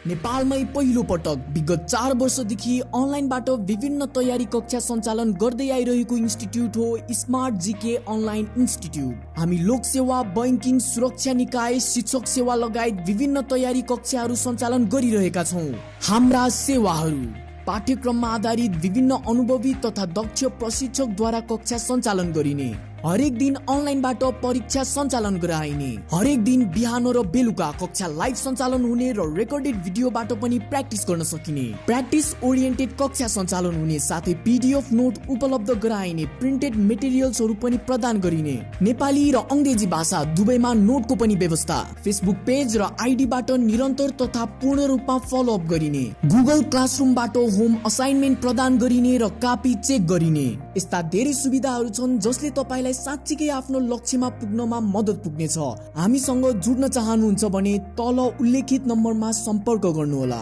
नेपालमै पहिलो पटक विगत 4 वर्षदेखि अनलाइनबाट विभिन्न तयारी कक्षा सञ्चालन गर्दै आइरहेको इन्स्टिट्युट हो स्मार्ट जीके अनलाइन इन्स्टिट्युट। हामी लोकसेवा, बैंकिङ, सुरक्षा निकाय, शिक्षक सेवा लगायत विभिन्न तयारी कक्षाहरू सञ्चालन गरिरहेका छौँ। हाम्रा सेवाहरू पाठ्यक्रममा आधारित विभिन्न अनुभवी तथा दक्ष प्रशिक्षकद्वारा कक्षा सञ्चालन गरिने, हरेक दिन अनलाइनबाट परीक्षा सञ्चालन गराइने, हरेक दिन बिहान र बेलुका कक्षा लाइभ सञ्चालन हुने र रेकर्डेड भिडियोबाट पनि प्र्याक्टिस गर्न सकिने, प्र्याक्टिस ओरिएन्टेड कक्षा सञ्चालन हुने, साथै पिडिएफ नोट उपलब्ध गराइने, प्रिन्टेड मेटेरियल्सहरू पनि प्रदान गरिने, नेपाली र अङ्ग्रेजी भाषा दुवैमा नोटको पनि व्यवस्था, फेसबुक पेज र आइडीबाट निरन्तर तथा पूर्ण रूपमा फलोअप गरिने, गुगल क्लासरुमबाट होम असाइनमेन्ट प्रदान गरिने र कापी चेक गरिने। यस्ता धेरै सुविधाहरू छन् जसले तपाईँलाई साँच्चीकै आफ्नो लक्ष्यमा पुग्नमा मद्दत पुग्नेछ। हामीसँग जुड्न चाहनुहुन्छ भने तल उल्लेखित नम्बरमा सम्पर्क गर्नुहोला।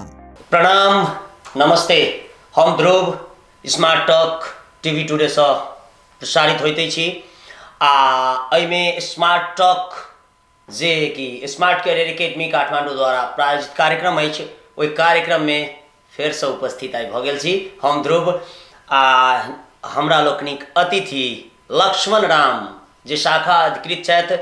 प्रणाम, नमस्ते। हम ध्रुव स्मार्ट टक टीवी टुडेसँ प्रसारित होइत छी आ एहिमे स्मार्ट टक जे कि स्मार्ट कैरियर एकेडमी काठमाडौँ द्वारा प्रायोजित कार्यक्रम अछि, ओहि कार्यक्रममे फेरसँ उपस्थित आइ भऽ गेल छी हम ध्रुव आ हमरा लोकनिक अतिथि लक्ष्मण राम जे शाखा अधिकृत छथि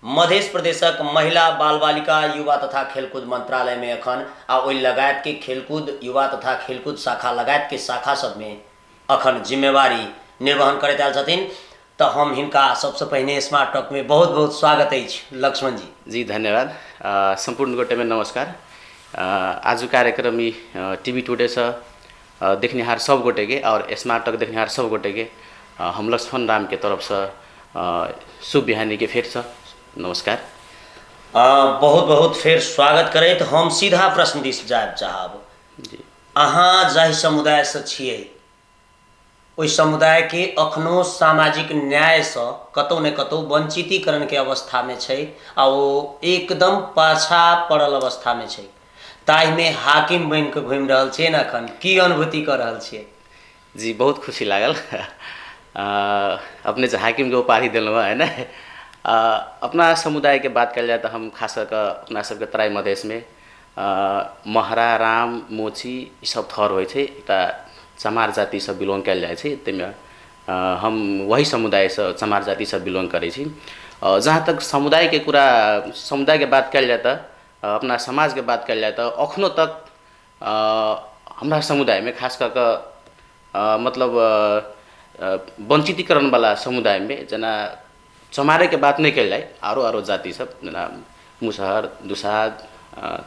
मध्य प्रदेशक महिला बाल बालिका युवा तथा खेलकूद मंत्रालयमे अखन आ ओहि लगायतके खेलकूद युवा तथा खेलकूद शाखा लगायतके शाखा सबमे अखन जिम्मेवारी निर्वहन करैत आयल छथिन। तऽ हम हिनका सबसँ पहिने स्मार्ट टॉकमे बहुत बहुत स्वागत अछि लक्ष्मण जी। जी धन्यवाद। सम्पूर्ण गोटेमे नमस्कार। आजु कार्यक्रम ई टीवी टुडेसँ देखनिहार सब गोटेके और स्मार्ट टॉक देखनिहार सब गोटेके हम लक्ष्मण रामके तरफसँ शुभ बिहानीके फेरसँ नमस्कार। बहुत बहुत फेर स्वागत करैत हम सीधा प्रश्न दिस जायब चाहब। जी, अहाँ जाहि समुदायसँ छियै ओहि समुदायके अखनो सामाजिक न्यायसँ कतहु ने कतहु वञ्चितीकरणके अवस्थामे छै आ ओ एकदम पाछा पड़ल अवस्थामे छै, ताहिमे हाकिम बनि कऽ घुमि रहल छियै ने अखन, की अनुभूति कऽ रहल छियै? जी बहुत खुशी लागल। अपने जे हाकिमके उपाधि देलहुँ होइन। अपना समुदायके बात कयल जाय तऽ हम खास कऽ कऽ अपना सबके तराई मधेशमे महरा, राम, मोची ई सब थर होइ छै। एकटा चमार जातिसँ बिलोंग कयल जाइ छै, ताहिमे हम वही समुदायसँ चमार जातिसँ बिलोंग करै छी। जहाँ तक समुदायके कुरा समुदायके बात कयल जाय तऽ अपना समाजके बात कयल जाय तऽ अखनो तक हमरा समुदायमे खास कऽ कऽ मतलब वञ्चितीकरणवला समुदायमे जेना चमारेके बात नहि कयल जाय, आरो आरो जाति सब जेना मुसहर, दुसाध,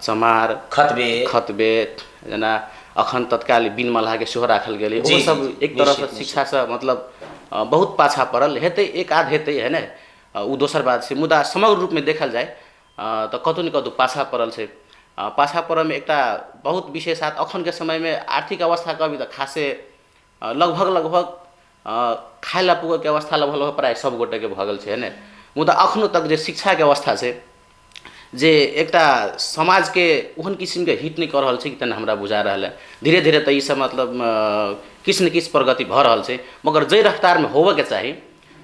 चमार, खतबे खतबे, जेना अखन तत्काल बिन मल्लाहके सेहो राखल गेलै, जी ओहो जी सब जी एक तरहसँ निश्चित निश्चित शिक्षासँ मतलब बहुत पाछाँ पड़ल हेतै, एक आध हेतै है ने, ओ दोसर बात छै। मुदा समग्र रूपमे देखल जाय तऽ कतहु ने कतहु पाछाँ पड़ल छै। पाछाँ पड़ऽमे एकटा बहुत विशेष हाथ अखनके समयमे आर्थिक अवस्था कहबी तऽ खासे लगभग लगभग खाय लए पुगऽके अवस्था लगभग लगभग प्रायः सब गोटेके भऽ गेल छै ने। मुदा अखनो तक जे शिक्षाके अवस्था छै जे एकटा समाजके ओहन किसिमके हिट नहि कऽ रहल छै तेना हमरा बुझा रहल है। धीरे धीरे तऽ ईसब मतलब किछु ने किछु प्रगति भऽ रहल छै, मगर जाहि रफ्तारमे होबऽके चाही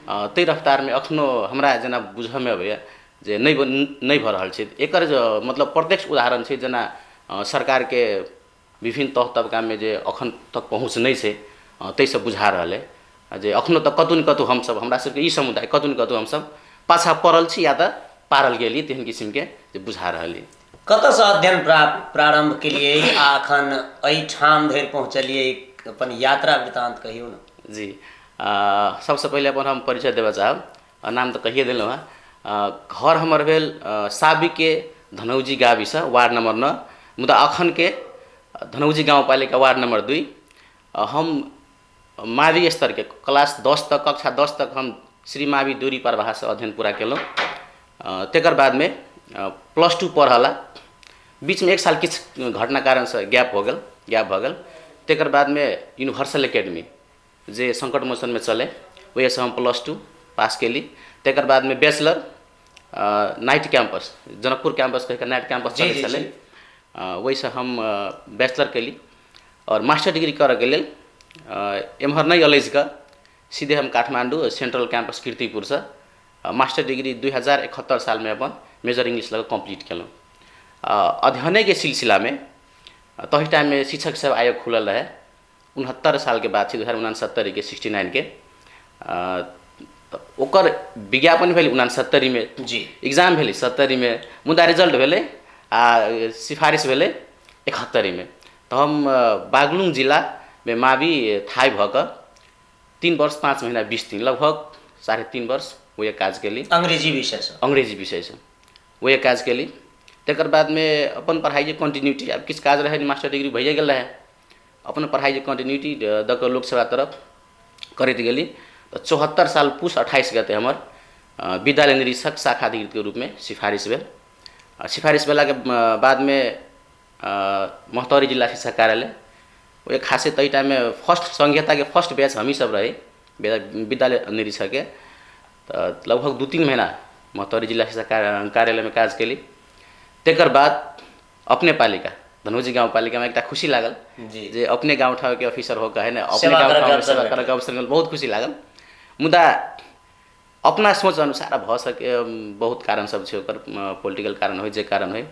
ताहि रफ्तारमे अखनो हमरा जेना बुझऽमे अबैए जे नहि नहि भऽ रहल छै। एकर जे मतलब प्रत्यक्ष उदाहरण छै जेना सरकारके विभिन्न तह तबकामे जे अखन तक पहुँच नहि छै, ताहिसँ बुझा रहल अइ जे अखनो तक कतहु ने कतहु हमसभ हमरा सबके ई समुदाय कतहु ने कतहु हमसभ पाछाँ पड़ल छी या तऽ पारल गेली तेहन किसिमके जे बुझा रहल अइ। कतऽसँ अध्ययन प्रारम्भ केलियै आ अखन एहिठाम धरि पहुँचलियै, अपन यात्रा वृत्तान्त कहियौ ने। जी, सबसँ पहिले अपन हम परिचय देबऽ चाहब। नाम तऽ कहिए देलहुँ हेँ। घर हमर भेल साबिके धनौजी गाविस वार्ड नम्बर 9, मुदा अखनके धनौजी गाउँपालिका वार्ड नम्बर 2। हम मावि स्तरके क्लास 10 तक, कक्षा 10 तक हम श्री मावि दूरी प्रवाहसँ अध्ययन पूरा केलहुँ। तकर बादमे +2 पढ़ऽला बीचमे एक साल किछु घटना कारणसँ गैप हो गेल, गैप भऽ गेल। तकर बादमे यूनिवर्सल एकेडमी जे सङ्कट मोचनमे चलै ओहिसँ हम +2 पास केली। तकर बादमे bachelor night campus, Janakpur campus कहिके नाइट कैम्पस जी चलै जी छलै, जी ओहिसँ हम बैचलर केली। आओर मास्टर डिग्री करऽके लेल एम्हर नहि अलझि कऽ सीधे हम काठमाण्डू सेन्ट्रल कैम्पस कीर्तिपुरसँ मास्टर डिग्री 2071 सालमे अपन मेजर इंग्लिश लऽ कऽ कम्प्लीट केलहुँ। अध्ययनेके सिलसिलामे तही टाइममे शिक्षक सेवा आयोग खुलल रहै। 69 सालके बात छै, 2069के 69के ओकर विज्ञापन भेल 69मे जी, एग्जाम भेलै 70मे, मुदा रिजल्ट भेलै आ सिफारिश भेलै 71मे। तऽ हम बागलुङ जिलामे मावि थाई भऽ कऽ 3 वर्ष 5 महीना 20 दिन, लगभग 3.5 वर्ष वएह काज केली। अंग्रेजी विषयसँ? अंग्रेजी विषयसँ वएह काज केली। तकर बादमे अपन पढ़ाइके कंटिन्यूटी, आब किछु काज रहै, मास्टर डिग्री भइए गेल रहै, अपन पढ़ाइके कंटिन्यूटी दऽ कऽ लोकसेवा तरफ करैत गेली। तऽ 74 साल पुस 28 गते हमर विद्यालय निरीक्षक शाखा अधिकृतके रूपमे सिफारिश भेल। सिफारिश भेलाके बादमे महोत्तरी जिला शिक्षा कार्यालय ओहि खासे तहि टाइममे फर्स्ट संघीयताके फर्स्ट बैच हमही सब रही विद्यालय निरीक्षकके। तऽ लगभग 2-3 महीना महोत्तरी जिला शिक्षा कार्यालयमे काज केली। तकर बाद अपने पालिका धनौजी गाउँपालिकामा एकटा खुशी लागल जे अपने गाउँ ठाउँके अफिसर हो है न, अपने गाउँ ठाउँमे सेवा करैके अवसर मिलल, बहुत खुशी लागल। मुदा अपना सोच अनुसार भऽ सके, बहुत कारण सब छै ओकर, पोलिटिकल कारण होइ जे कारण होइ,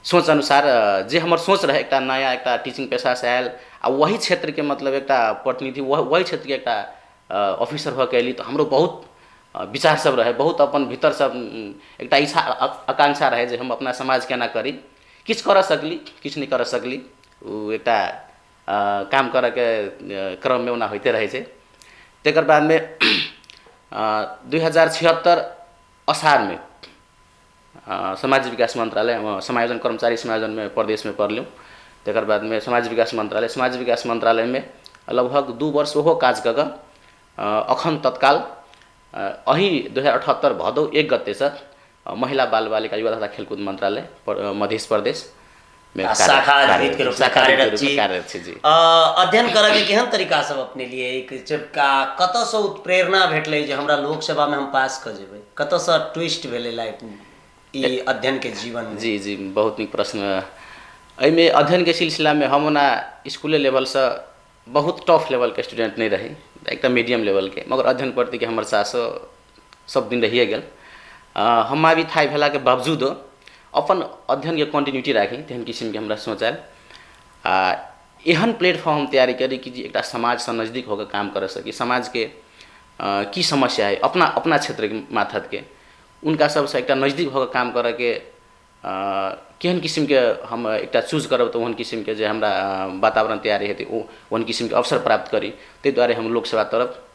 सोच अनुसार जे हमर सोच रहै एकटा नयाँ एकटा टीचिंग पेशासँ आयल आ वही क्षेत्रके मतलब एकटा प्रतिनिधि वही क्षेत्रके एकटा ऑफिसर भऽ के अयली, तऽ हमरो बहुत विचार सब रहै, बहुत अपन भीतर सब एकटा इच्छा आकांक्षा रहै जे हम अपना समाज केना करी, किछु करऽ सकली किछु नहि करऽ सकली, ओ एकटा काम करऽके क्रममे ओना होइते रहै छै। तकर बादमे 2076 असारमे समाज विकास मन्त्रालय समायोजन कर्मचारी समायोजनमे प्रदेशमे पड़लहुँ। तकर बादमे समाज विकास मन्त्रालय, समाज विकास मन्त्रालयमे लगभग 2 वर्ष ओहो काज कऽ कऽ अखन तत्काल अही 2078 भदौ 1 गतेसँ महिला बाल बालिका युवा तथा खेलकुद मन्त्रालय मध्य प्रदेश शाखा अधिकृत रूपमे कार्यरत छी। अध्ययन करऽके केहन तरीका सब अपने लिए एक कतऽसँ उत्प्रेरणा भेटलै जे हमरा लोक सेवामे हम पास कऽ जेबै, कतऽसँ ट्विस्ट भेलै लाइफ ई अध्ययनके जीवन? जी जी, बहुत नीक प्रश्न। एहिमे अध्ययनके सिलसिलामे हम ओना स्कूले लेवलसँ बहुत टफ लेवलके स्टूडेंट नहि रही, एकटा मीडियम लेवलके, मगर अध्ययन प्रतिके हमर सासो सब दिन रहिए गेल। हम मावि थाई भेलाके बावजूदो अपन अध्ययनके कंटिन्यूटी राखी तेहन किसिमके हमरा सोच आयल। आ एहन प्लेटफॉर्म तैयारी करी कि जे एकटा समाजसँ नजदीक होकर काम कर सकी, समाजके की समस्या है अपना अपना क्षेत्रके माथतके उनका सबसँ एकटा नजदीक होकर काम करऽके केहन किसिमके हम एकटा चूज करब तऽ ओहन किसिमके जे हमरा वातावरण तैयारी हेतै ओहन किसिमके अवसर प्राप्त करी, ताहि दुआरे हम लोकसेवा तरफ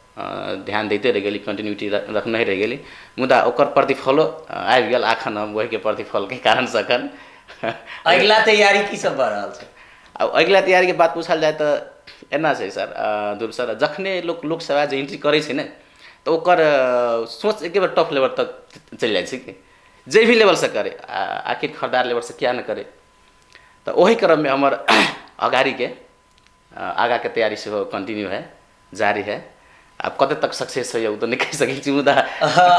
ध्यान दैते रहि गेली, कंटिन्यूटी रखने रहि गेली। मुदा ओकर प्रतिफलो आबि गेल, अखन हम ओहिके प्रतिफलके कारणसँ अखन अगिला तैयारी की सब भऽ रहल छै? आब अगिला तैयारीके बात पूछल जाय तऽ एना छै सर, ध्रुव सर, जखने लोक लोकसेवा जे एंट्री करै छै ने तऽ ओकर सोच एके बेर टॉप लेवल तक चलि जाइ छै कि जे भी लेवलसँ करे, आखिर खरदार लेवलसँ किया नहि करे। तऽ ओहि क्रममे हमर अगाड़ीके आगाँके तैयारी सेहो कंटिन्यू है, जारी है। आब कते तक सक्सेस होइए ओ तऽ नहि कहि सकै छी, मुदा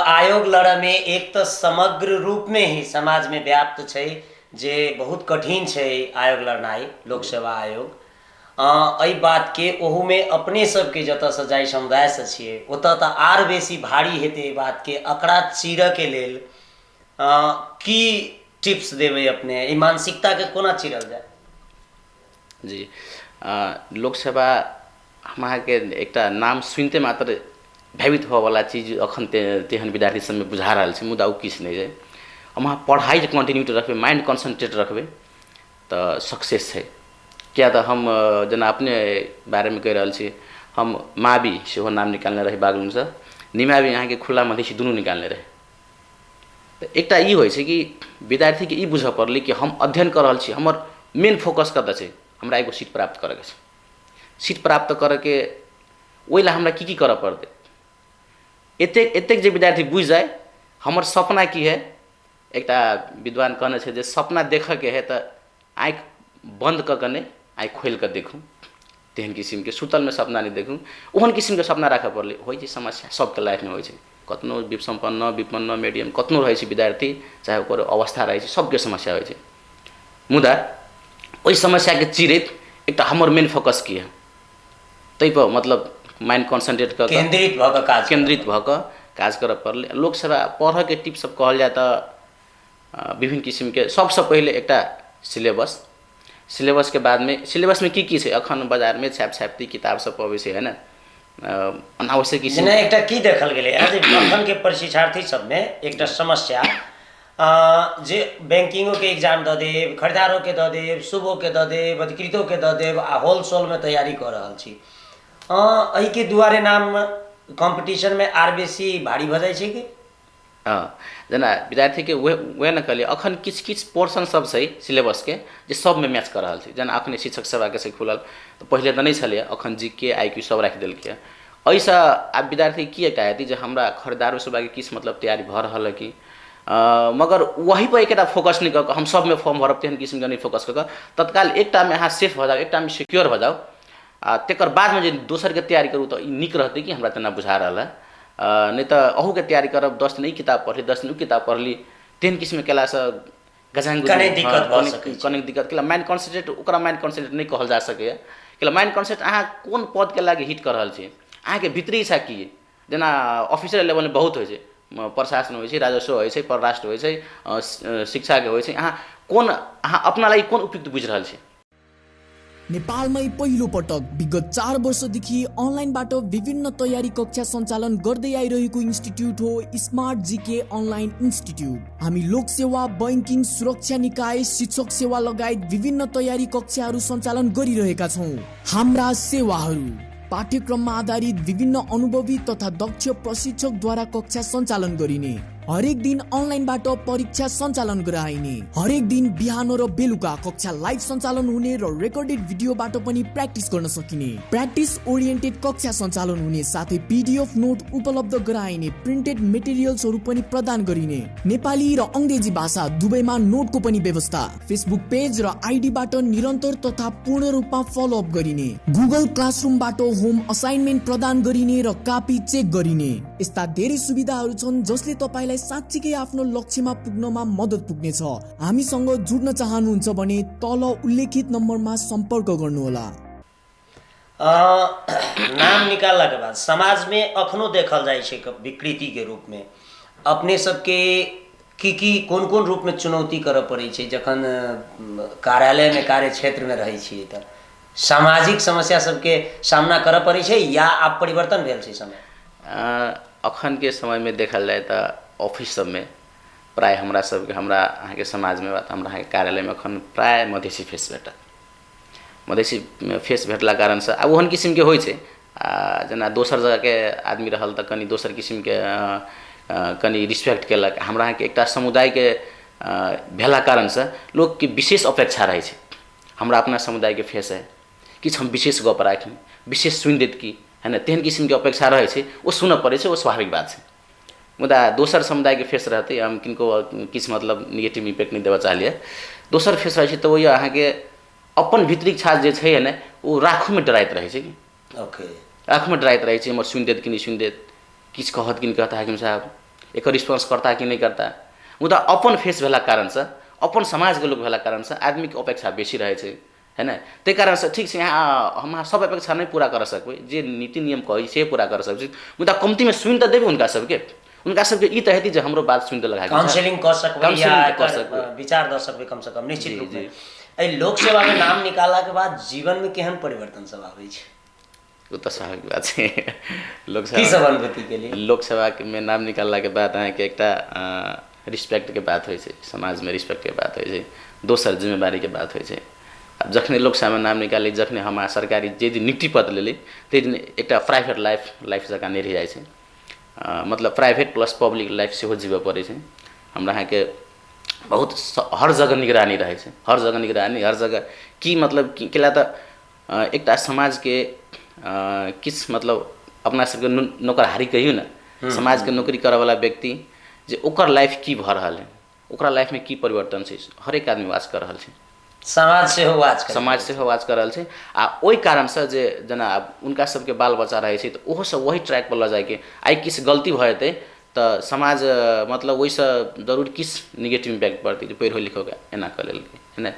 आयोग लड़ऽमे एक तऽ समग्र रूपमे ही समाजमे व्याप्त छै जे बहुत कठिन छै आयोग लड़नाइ, लोक सेवा आयोग। एहि बातके ओहूमे अपने सबके जतऽसँ जाहि समुदायसँ छियै ओतऽ तऽ आर बेसी भारी हेतै एहि बातके। अकरा चीरऽके लेल की टिप्स देबै अपने, एहि मानसिकताके कोना चीरल जाय? जी, लोकसेवा हम अहाँके एकटा नाम सुनिते मात्र भयभीत होवऽवला चीज अखन तेहन विद्यार्थी सबमे बुझा रहल छै, मुदा ओ किछु नहि छै। हम अहाँ पढ़ाइ जे कंटिन्यूटी रखबै, माइंड कॉन्सेंट्रेट रखबै तऽ सक्सेस छै। किया तऽ हम जेना अपने बारेमे कहि रहल छी, हम मावि सेहो नाम निकालने रही बागलुङसँ, निमावि अहाँके खुला मधेसी दुनू निकालने रही। तऽ एकटा ई होइ छै कि विद्यार्थीके ई बुझऽ पड़लै कि हम अध्ययन कऽ रहल छी, हमर मेन फोकस कतऽ छै, हमरा एगो सीट प्राप्त करऽके छै, सीट प्राप्त करऽके ओहि लए हमरा की की करऽ पड़तै। एतेक एतेक जे विद्यार्थी बुझि जाय हमर सपना की है। एकटा विद्वान कहने छै जे सपना देखऽके है तऽ आँखि बन्द कऽ कऽ नहि, आँखि खोलि कऽ देखू, तेहन किसिमके सुतलमे सपना नहि देखू, ओहन किसिमके सपना राखऽ पड़लै। होइ छै समस्या सबके लाइफमे होइ छै, कतनो सम्पन्न विपन्न मीडियम कतनो रहै छै विद्यार्थी, चाहे ओकर अवस्था रहै छै, सबके समस्या होइ छै। मुदा ओहि समस्याके चिरैत एकटा हमर मेन फोकस की है ताहिपर मतलब माइंड कॉन्सेंट्रेट कऽ केंद्रित भऽ कऽ काज केंद्रित भऽ कऽ काज करऽ पड़लै। लोकसेवा पढ़ऽके टिप्स सब कहल जाय तऽ विभिन्न किसिमके, सबसँ पहिले एकटा सिलेबस, सिलेबसके बादमे सिलेबसमे की की छै, अखन बाजारमे छापि छापि किताब सब अबै छै, है ने, अनावश्यक किसिम। जेना एकटा की देखल गेलै जे अखनके प्रशिक्षार्थी सबमे एकटा समस्या जे बैंकिंगोके एग्जाम दऽ देब, खरीदारोके दऽ देब, शुभोके दऽ देब, अधिकृतोके दऽ देब आ होलसेलमे तैयारी कऽ रहल छी, एहिके दुआरे नाम कॉम्पिटिशनमे आर बेसी भारी भऽ जाइ छै कि? हँ, जेना विद्यार्थीके वएह ने कहलियै, अखन किछु किछु पोर्शन सब छै सिलेबसके जे सबमे मैच कऽ रहल छै। जेना अखने शिक्षक सेवाके छै खुलल, तऽ पहिले तऽ नहि छलैए, अखन जी के I Q सब राखि देलकै। एहिसँ आब विद्यार्थी की एकटा हेतै जे हमरा खरीदारो सेवाके किछु मतलब तैयारी भऽ रहल है कि, मगर वही पर एकटा फोकस नहि कऽ कऽ हम सबमे फॉर्म भरब तेहन किसिमके नहि फोकस कऽ कऽ तत्काल एकटामे अहाँ सेफ भऽ जाउ, एकटामे सिक्योर भऽ जाउ आ तकर बादमे जे दोसरके तैयारी करू तऽ ई नीक रहतै कि हमरा तेना बुझा रहल है। नहि तऽ अहूके तैयारी करब, 10 दिन ई किताब पढ़ली, 10 दिन ओ किताब पढ़ली, तेहन किसिमके केलासँ गजाङ कने दिक्कत भऽ सकै छै। कने दिक्कत केला माइंड कॉन्सेंट्रेट, ओकरा माइंड कॉन्सेंट्रेट नहि कहल जा सकैए। केला माइंड कॉन्सेंट्रेट अहाँ कोन पदके लागि हिट कऽ रहल छी, अहाँके भीतरी इच्छा की, जेना ऑफिसर लेवलमे बहुत होइ छै, प्रशासन होइ छै, राजस्व होइ छै, परराष्ट्र होइ छै, शिक्षाके होइ छै, अहाँ कोन, अहाँ अपना लागि कोन उपयुक्त बुझि रहल छी। नेपालमै पहिलो पटक विगत 4 वर्षदेखि अनलाइनबाट विभिन्न तयारी कक्षा सञ्चालन गर्दै आइरहेको इन्स्टिट्युट हो स्मार्ट जीके अनलाइन इन्स्टिट्युट। हामी लोकसेवा, बैंकिङ, सुरक्षा निकाय, शिक्षक सेवा लगायत विभिन्न तयारी कक्षाहरू सञ्चालन गरिरहेका छौँ। हाम्रा सेवाहरू पाठ्यक्रममा आधारित विभिन्न अनुभवी तथा दक्ष प्रशिक्षकद्वारा कक्षा सञ्चालन गरिने, हरेक दिन अनलाइनबाट परीक्षा सञ्चालन गराइने, हरेक दिन बिहान र बेलुका कक्षा लाइभ सञ्चालन हुने र रेकर्डेड भिडियोबाट पनि प्र्याक्टिस गर्न सकिने, प्र्याक्टिस ओरिएन्टेड कक्षा सञ्चालन हुने, साथै पिडिएफ नोट उपलब्ध गराइने, प्रिन्टेड मेटेरियल्सहरू पनि प्रदान गरिने, नेपाली र अङ्ग्रेजी भाषा दुवैमा नोटको पनि व्यवस्था, फेसबुक पेज र आइडीबाट निरन्तर तथा पूर्ण रूपमा फलोअप गरिने, गुगल क्लासरुमबाट होम असाइनमेन्ट प्रदान गरिने र कापी चेक गरिने। यस्ता धेरै सुविधाहरू छन् जसले तपाईलाई साँच्चीकै आफ्नो लक्ष्यमा पुग्नमा मद्दत पुग्नेछ। हामीसँग जुड्न चाहनुहुन्छ भने तल उल्लेखित नम्बरमा सम्पर्क गर्नुहोला। नाम निकाललाके बाद समाजमे अखनो देखल जाइ छै विकृतिके रूपमे अपने सबके की की कोन कोन रूपमे चुनौती करऽ पड़ै छै जखन कार्यालयमे कार्य क्षेत्रमे रहै छियै तऽ सामाजिक समस्या सबके सामना करऽ पड़ै छै या आब परिवर्तन भेल छै समय? अखनके समयमे देखल जाय तऽ ऑफिस सबमे प्राय हमरा सबके, हमरा अहाँके समाजमे बात, हमरा अहाँके कार्यालयमे अखन प्राय मधेसी फेस भेटत। मधेसी फेस भेटला कारणसँ आ ओहन किसिमके होइ छै। आ जेना दोसर जगहके आदमी रहल तऽ कनि दोसर किसिमके कनि रिस्पेक्ट केलक। हमरा अहाँके एकटा समुदायके भेला कारणसँ लोकके विशेष अपेक्षा रहै छै, हमरा अपना समुदायके फेस है, किछु हम विशेष गप राखी, विशेष सुनि देत की, है ने, तेहन किसिमके अपेक्षा रहै छै, ओ सुनऽ पड़ै छै, ओ स्वाभाविक बात छै। मुदा दोसर समुदायके फेस रहतै, हम किनको किछु मतलब निगेटिव इम्पैक्ट नहि देबऽ चाहलियै, दोसर फेस रहै छै तऽ ओहि अहाँके अपन भीतरी इच्छा जे छै ने ओ राखोमे डराइत रहै छै कि, ओके, राखोमे डराइत रहै छै, हमर सुनि देत कि नहि सुनि देत, किछु कहत कि नहि कहता हाकिम साहब, एकर रिस्पॉन्स करता कि नहि करता। मुदा अपन फेस भेला कारणसँ, अपन समाजके लोक भेला कारणसँ आदमीके अपेक्षा बेसी रहै छै, है ने, ताहि कारणसँ ठीक छै, यहाँ हम अहाँ सब अपेक्षा नहि पूरा कर सकबै, जे नीति नियम कहै से पूरा कर सकै छी, मुदा कम्तीमे सुनि तऽ देबै हुनका सबके, हुनका सबके ई तऽ हेतै जे हमरो बात सुनि देलक, काउंसलिंग कऽ सकबै या विचार दऽ सकबै कमसँ कम निश्चित रूपमे। एहि लोक सेवामे नाम निकाललाके बाद जीवनमे केहन परिवर्तन सब आबै छै? ओ तऽ स्वाभाविक बात छै। लोकसेवा की सब अनुभूति के लिए? लोकसेवामे नाम निकाललाके बाद अहाँके एकटा रिस्पेक्टके बात होइ छै, समाजमे रिस्पेक्टके बात होइ छै, दोसर जिम्मेवारीके बात होइ छै। आब जखने लोकसेवामे नाम निकाली, जखने हम सरकारी जे दिन नियुक्ति पत्र लेली ताहि दिन एकटा प्राइवेट लाइफ जकाँ नहि रहि जाइ छै, मतलब प्राइवेट प्लस पब्लिक लाइफ सेहो जीबऽ पड़ै छै। हमरा अहाँके बहुत हर जगह निगरानी रहै छै, हर जगह निगरानी, हर जगह की मतलब केला तऽ एकटा समाजके किछु मतलब अपना सबके नौकरहारी कहियौ ने, समाजके नौकरी करऽवला व्यक्ति जे ओकर लाइफ की भऽ रहल है, ओकरा लाइफमे की परिवर्तन छै, हरेक आदमी वाच कऽ रहल छै, समाज सेहो वाच, समाज सेहो वाच कऽ रहल छै। आ ओहि कारणसँ जे जेना आब हुनका सबके बाल बच्चा रहै छै तऽ ओहो सब वही ट्रैक पर लऽ जाइके, आइ किछु गलती भऽ जेतै तऽ समाज मतलब ओहिसँ जरूर किछु निगेटिव इम्पैक्ट पड़तै जे पढ़िओ लिखो कऽ एना कऽ लेलकै, है ने।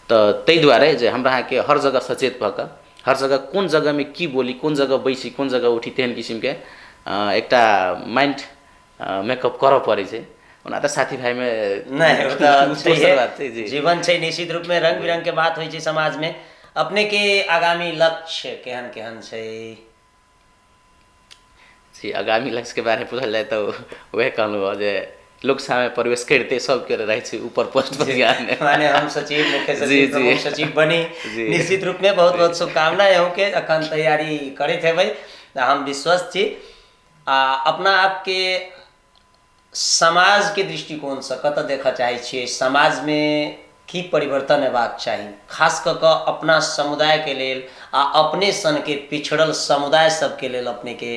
तऽ ताहि दुआरे जे हमरा अहाँके हर जगह सचेत भऽ कऽ हर जगह कोन जगहमे की बोली, कोन जगह बैसी, कोन जगह उठी, तेहन किसिमके एकटा माइन्ड मेकअप करऽ पड़ै छै। ओना तऽ साथी भाइमे नहि, ओ तऽ दोसर छैहे। बात छै जी। जीवन छै, निश्चित रूपमे रंग बिरंग के बात होइ छै समाजमे। अपने के आगामी लक्ष्य केहन केहन छै? जी, आगामी लक्ष्यके बारेमे पूछल जाय तऽ वएह कहलहुँ हँ जे लोकसभामे प्रवेश करिते सबके रहै छै ऊपर पोस्ट पर ध्यान। माने हम सचिव, मुख्य जी सचिव, जी प्रमुख सचिव बनी। जी। निश्चित रूपमे बहुत बहुत शुभकामना अहूँके। अखन तैयारी करैत हेबै, हम विश्वस्त छी। आ अपना आपके समाजके दृष्टिकोणसँ कतऽ देखऽ चाहै छियै? समाजमे की परिवर्तन अयबाक चाही, खास कऽ कऽ अपना समुदायके लेल आ अपने सनके पिछड़ल समुदाय सबके लेल अपनेके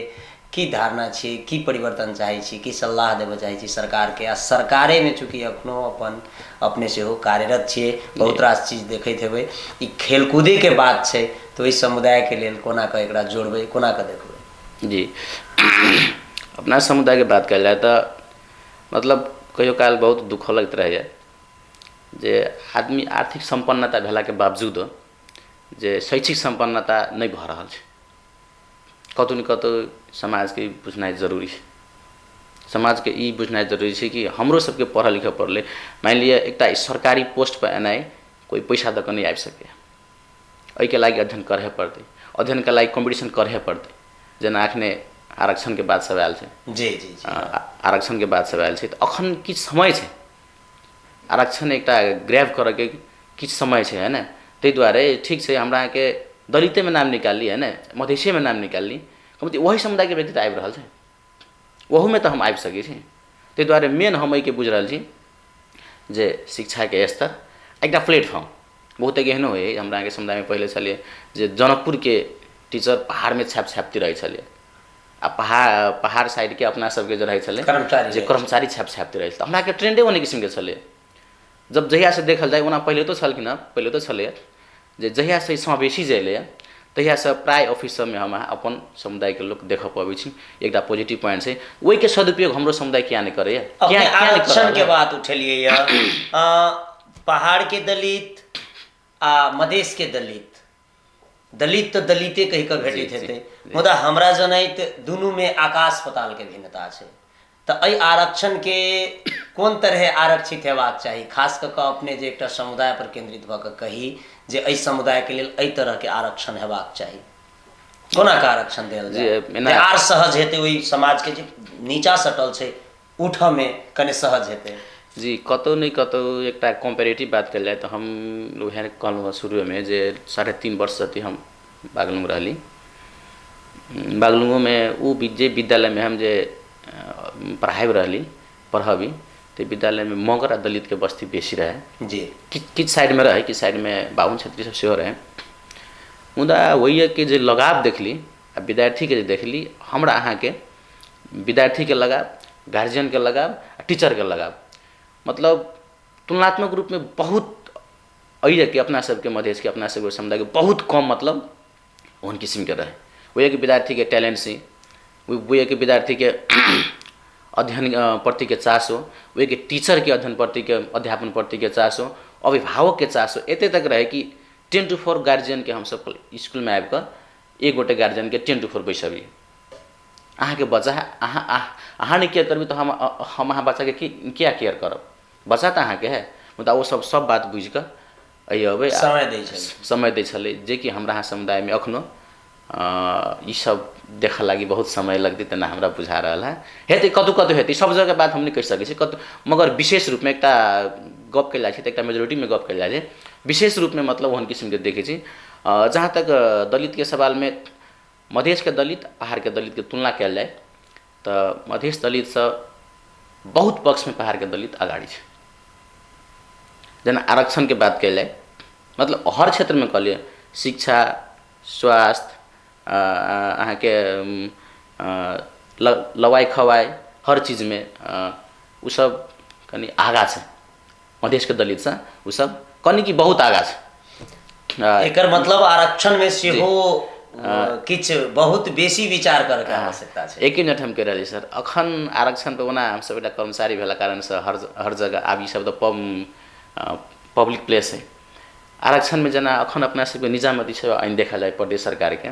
की धारणा छियै? की परिवर्तन चाहै छी? की सलाह देबऽ चाहै छी सरकारके? आ सरकारेमे चूँकि एखनो अपन अपने सेहो कार्यरत छियै, बहुत रास चीज देखैत हेबै, ई खेलकूदेके बात छै, तऽ ओहि समुदायके लेल कोना कऽ एकरा जोड़बै, कोना कऽ देखबै? जी, अपना समुदायके बात कयल जाय तऽ मतलब कहियो काल बहुत दुःख लगैत रहैए जे आदमी आर्थिक सम्पन्नता भेलाके बावजूदो जे शैक्षिक सम्पन्नता नहि भऽ रहल छै। कतहु ने कतहु समाजके ई बुझनाइ जरूरी छै, समाजके ई बुझनाइ जरूरी छै कि हमरो सबके पढ़ऽ लिखऽ पड़लै। मानि लिअ एकटा सरकारी पोस्टपर एनाइ कोइ पैसा दऽ कऽ नहि आबि सकैए, एहिके लागि अध्ययन करहे पड़तै, अध्ययनके लागि कॉम्पिटिशन करहे पड़तै। जेना एखने आरक्षणके बात सब आयल छै। जी जी जी आरक्षणके बात सब आयल छै, तऽ अखन किछु समय छै, आरक्षण एकटा ग्रैब करऽके किछु समय छै, है ने? ताहि दुआरे ठीक छै, हमरा अहाँके दलितेमे नाम निकालली, है ने, मधेसेमे नाम निकालली, कमती ओही समुदायके व्यक्ति तऽ आबि रहल छै, ओहूमे तऽ हम आबि सकै छी। ताहि दुआरे मेन हम एहिके बुझि रहल छी जे शिक्षाके स्तर एकटा प्लेटफॉर्म बहुते एहनो होइ। हमरा अहाँके समुदायमे पहिले छलियै जे जनकपुरके टीचर पहाड़मे छाप छापती रहै छलियै, आ पहाड़ साइडके अपना सबके जे रहै छलै कर्मचारी जे कर्मचारी छाप छापती रहै छलै। तऽ हमरा अहाँके ट्रेंडे ओहने किसिमके छलै। जब जहियासँ देखल जाय, ओना पहिले तो छलखिन हँ, पहिले तो छलैए जे जहियासँ ई समावेशी जे एलैए तहियासँ प्राय ऑफिस सबमे हम अहाँ अपन समुदायके लोक देखऽ पबै छी। एकटा पॉजिटिव पॉइंट छै, ओहिके सदुपयोग हमरो समुदाय किया नहि करैए? अपने किया नहि कऽ आरक्षण रहल के है? बात उठेलियै यऽ, पहाड़ के दलित आ मधेश के दलित, दलित तऽ दलिते कहि कऽ भेटैत हेतै, मुदा हमरा जनैत दुनूमे आकाश पतालके भिन्नता छै। तऽ एहि आरक्षणके कोन तरहे आरक्षित हेबाक चाही, खास कऽ कऽ अपने जे एकटा समुदाय पर केन्द्रित भऽ कऽ कही जे एहि समुदायके लेल एहि तरहके आरक्षण हेबाक चाही, कोना कऽ आरक्षण देल जाय एना जे आर सहज हेतै ओहि समाजके जे नीचा सटल छै उठऽमे कने सहज हेतै? जी, कतहु नहि कतहु एकटा कम्पेरेटिव बात कयल जाय तऽ हम उएह कहलहुँ हँ शुरूएमे जे 3.5 वर्ष जति हम बागलुङ रहली। बागलुङोमे ओ जे विद्यालयमे हम जे पढ़ाबि रहली, पढ़बी, ताहि विद्यालयमे मगर आ दलितके बस्ती बेसी रहै। जी किछु साइडमे रहै, किछु साइडमे बाभन क्षेत्री सब सेहो रहै, मुदा ओहिके जे लगाव देखली आ विद्यार्थीके जे देखली, हमरा अहाँके विद्यार्थीके लगाव, गार्जियनके लगाव आ टीचरके लगाव, मतलब तुलनात्मक रूपमे बहुत एहिके अपना सबके मधेशके अपना सबके समुदायके बहुत कम मतलब ओहन किसिमके रहै। ओहिके विद्यार्थीके टैलेंट से, ओहिके विद्यार्थीके अध्ययन प्रतिके चासो, ओहिके टीचरके अध्ययन प्रतिके अध्यापन प्रतिके चासो, अभिभावकके चासो एते तक रहे कि 10 to 4 गार्जियनके हमसब स्कुलमे आबि कऽ एक गोटे गार्जियनके 10 to 4 बैसबियै। अहाँके बच्चा है, अहाँ नहि केयर करबै तऽ हम अहाँ बच्चाके किया केयर करब? बच्चा तऽ अहाँके है। मुदा ओ सब सब बात बुझि कऽ एहि अबै समय दै छलै, समय दै छलै, जेकि हमरा अहाँ समुदायमे एखनो ई सब देखऽ लागि बहुत समय लगतै तेना हमरा बुझा रहल है। हेतै, कतहु कतहु हेतै, सब जगह बात हम नहि कहि सकै छी कतहु, मगर विशेष रूपमे एकटा गप कयल जाइ छै तऽ एकटा मेजोरिटीमे गप कयल जाइ छै, विशेष रूपमे मतलब ओहन किसिमके देखै छी। जहाँ तक दलितके सवालमे मधेशके दलित पहाड़के दलितके तुलना कयल जाय तऽ मधेश दलितसँ बहुत पक्षमे पहाड़के दलित अगाडि छै। जेना आरक्षणके बात कयल जाय, मतलब हर क्षेत्रमे कहलियै, शिक्षा, स्वास्थ्य, अहाँके लवाइ खवाइ, हर चीजमे ओसब कनि आगाँ छै मधेशके दलितसँ, ओसब कनि कि बहुत आगाँ छै। एकर मतलब आरक्षणमे सेहो किछु बहुत बेसी विचार करके आवश्यकता छै। एक मिनट हम कहि रहल छी सर, अखन आरक्षण पर ओना हमसब एकटा कर्मचारी भेला कारणसँ हर जगह आब ई सब तऽ पब्लिक प्लेस है। आरक्षणमे जेना अखन अपना सबके निजामती सेवा ऐन देखल जाय प्रदेश सरकारके,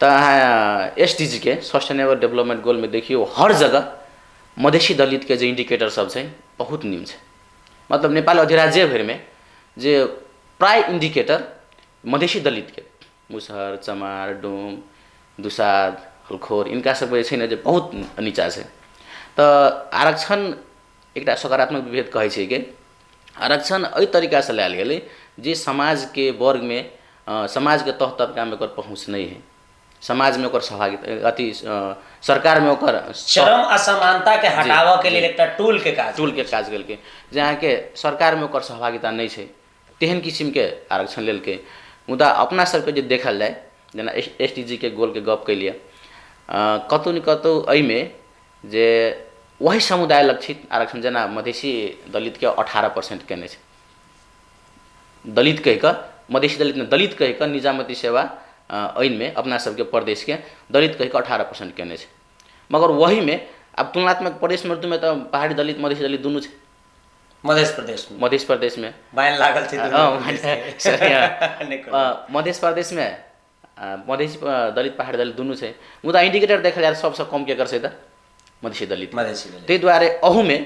तऽ अहाँ एस डी जी के सस्टेनेबल डेवलपमेंट गोलमे देखियौ हर जगह मधेसी दलितके जे इंडिकेटर सब छै बहुत न्यून छै। मतलब नेपाल अधिराज्य भरिमे जे प्राय इंडिकेटर मधेसी दलितके मुसहर, चमार, डोम, दुसाद, हलखोर इनका सबके जे छै ने जे बहुत नीचा छै। तऽ आरक्षण एकटा सकारात्मक विभेद कहै छै कि आरक्षण एहि तरीकासँ लायल गेलै जे समाजके वर्गमे समाजके तह तबकामे ओकर पहुँच नहि है, समाजमे ओकर सहभागिता अथी सरकारमे ओकर चरम असमानताके हटाबऽ के लेल एकटा टूल के काज केलकै जे अहाँके सरकारमे ओकर सहभागिता नहि छै, तेहन किसिमके आरक्षण लेलकै। मुदा अपना सबके जे देखल जाय जेना एसडीजी के गोलके गप केलियै, कतहु ने कतहु एहिमे जे वही समुदाय लक्षित आरक्षण जेना मधेसी दलितके 18% केने छै, दलित कहि कऽ मधेसी दलित नहि, दलित कहि कऽ निजामती सेवा ऐनमे अपना सबके प्रदेशके दलित कहि कऽ 18% केने छै। मगर वहीमे आब तुलनात्मक प्रदेश मृत्युमे तऽ पहाड़ी दलित मधेसी दलित दुनू छै। मधेश प्रदेशमे बाइन लागल छै मधेश प्रदेशमे मधेसी दलित पहाड़ी दलित दुनू छै, मुदा इंडिकेटर देखल जाय सबसँ कम केकर छै तऽ मधेसी दलित। ताहि दुआरे अहूमे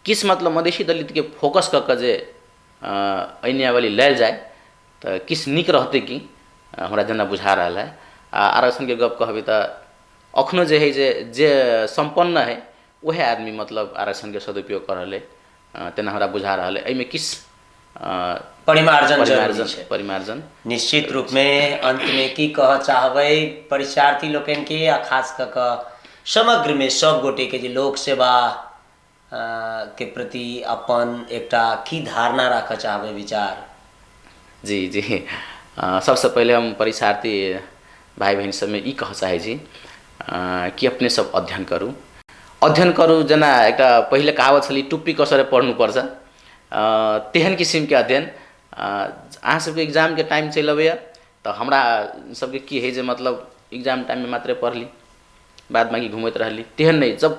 किछु मतलब मधेसी दलितके फोकस कऽ कऽ जे ऐनियावली लायल जाय तऽ किछु नीक रहतै कि हमरा जेना बुझा रहल है। आ आरक्षणके गप कहबै तऽ अखनो जे है जे सम्पन्न है वएह आदमी मतलब आरक्षणके सदुपयोग कऽ रहल है, तेना हमरा बुझा रहल है। एहिमे किछु परिमार्जन निश्चित रूपमे। अन्तमे की कहऽ चाहबै परीक्षार्थी लोकनिके आ खास कऽ कऽ समग्रमे सब गोटेके जे लोक सेवा के प्रति अपन एकटा की धारणा राखऽ चाहबै विचार? जी जी, सबसँ पहिले हम परीक्षार्थी भाइ बहिन सबमे ई कहऽ चाहै छी कि अपने सब अध्ययन करू, अध्ययन करू। जेना एकटा पहिले कहावत छलै टुप्पी कसरे पढ़नुपर्छ, तेहन किसिमके अध्ययन। अहाँ सबके एग्जामके टाइम चलि अबैए तऽ हमरा सबके की है जे मतलब एग्जाम टाइममे मात्रे पढ़ली, बाद बाँकी घुमैत रहली, तेहन नहि। जब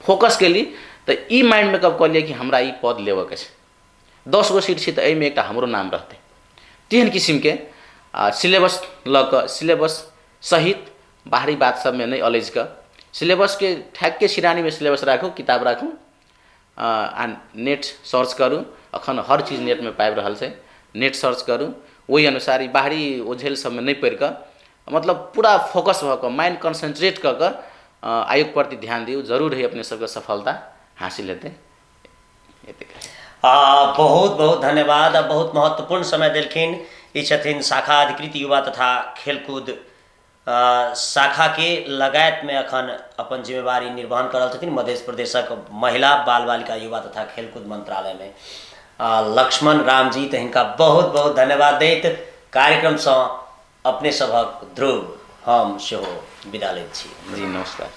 फोकस केली तऽ ई माइंड मेकअप कऽ लिअ कि हमरा ई पद लेबऽके छै, 10 गो सीट छै तऽ एहिमे एकटा हमरो नाम रहतै, तेहन किसिमके सिलेबस लऽ कऽ सिलेबस सहित बाहरी बात सबमे नहि अलझि कऽ सिलेबसके ठैकके सिरानीमे सिलेबस राखू, किताब राखू आ नेट सर्च करू। अखन हर चीज नेटमे पाबि रहल छै, नेट सर्च करू, ओहि अनुसार ई बाहरी ओझेल सबमे नहि पड़ि कऽ मतलब पूरा फोकस भऽ कऽ माइंड कॉन्सेन्ट्रेट कऽ कऽ आयोग प्रति ध्यान दियौ, जरूर है अपने सबके सफलता हासिल हेतै। बहुत बहुत धन्यवाद आ बहुत महत्वपूर्ण समय देलखिन। ई छथिन शाखा अधिकृत युवा तथा खेलकूद शाखा के लगायतमे अखन अपन जिम्मेवारी निर्वहन कर रहल छथिन मध्य प्रदेशक महिला बाल बालिका युवा तथा खेलकूद मंत्रालयमे लक्ष्मण रामजी, तऽ हिनका बहुत बहुत धन्यवाद दैत कार्यक्रमसँ अपने सभक ध्रुव हम सेहो विदा लैत छी। जी नमस्कार।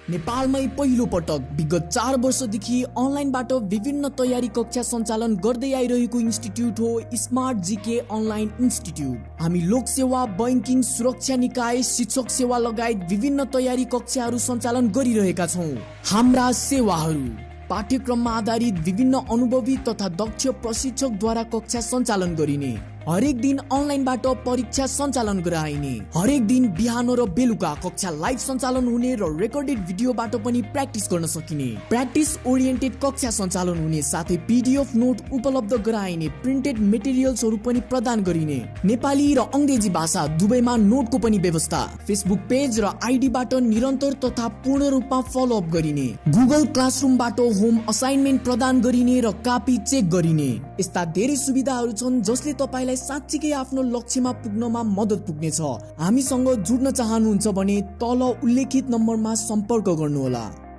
नेपालमै पहिलो पटक विगत 4 वर्षदेखि अनलाइनबाट विभिन्न तयारी कक्षा सञ्चालन गर्दै आइरहेको इन्स्टिट्युट हो स्मार्ट जीके अनलाइन इन्स्टिट्युट। हामी लोकसेवा, बैंकिङ, सुरक्षा निकाय, शिक्षक सेवा लगायत विभिन्न तयारी कक्षाहरू सञ्चालन गरिरहेका छौँ। हाम्रा सेवाहरू पाठ्यक्रममा आधारित विभिन्न अनुभवी तथा दक्ष प्रशिक्षकद्वारा कक्षा सञ्चालन गरिने, हरेक दिन अनलाइनबाट परीक्षा सञ्चालन गराइने, हरेक दिन बिहान र बेलुका कक्षा लाइभ सञ्चालन हुने र रेकर्डेड भिडियोबाट पनि प्र्याक्टिस गर्न सकिने, प्र्याक्टिस ओरिएन्टेड कक्षा सञ्चालन हुने, साथै पिडिएफ नोट उपलब्ध गराइने, प्रिन्टेड मेटेरियल्सहरू पनि प्रदान गरिने, नेपाली र अङ्ग्रेजी भाषा दुवैमा नोटको पनि व्यवस्था, फेसबुक पेज र आइडीबाट निरन्तर तथा पूर्ण रूपमा फलोअप गरिने, गुगल क्लासरुमबाट होम असाइनमेन्ट प्रदान गरिने र कापी चेक गरिने। यस्ता धेरै सुविधाहरू छन् जसले तपाईलाई साँच्चीकै आफ्नो लक्ष्यमा पुग्नमा मद्दत पुग्नेछ। हामीसँग जुड्न चाहनुहुन्छ भने तल उल्लेखित नम्बरमा सम्पर्क गर्नुहोला।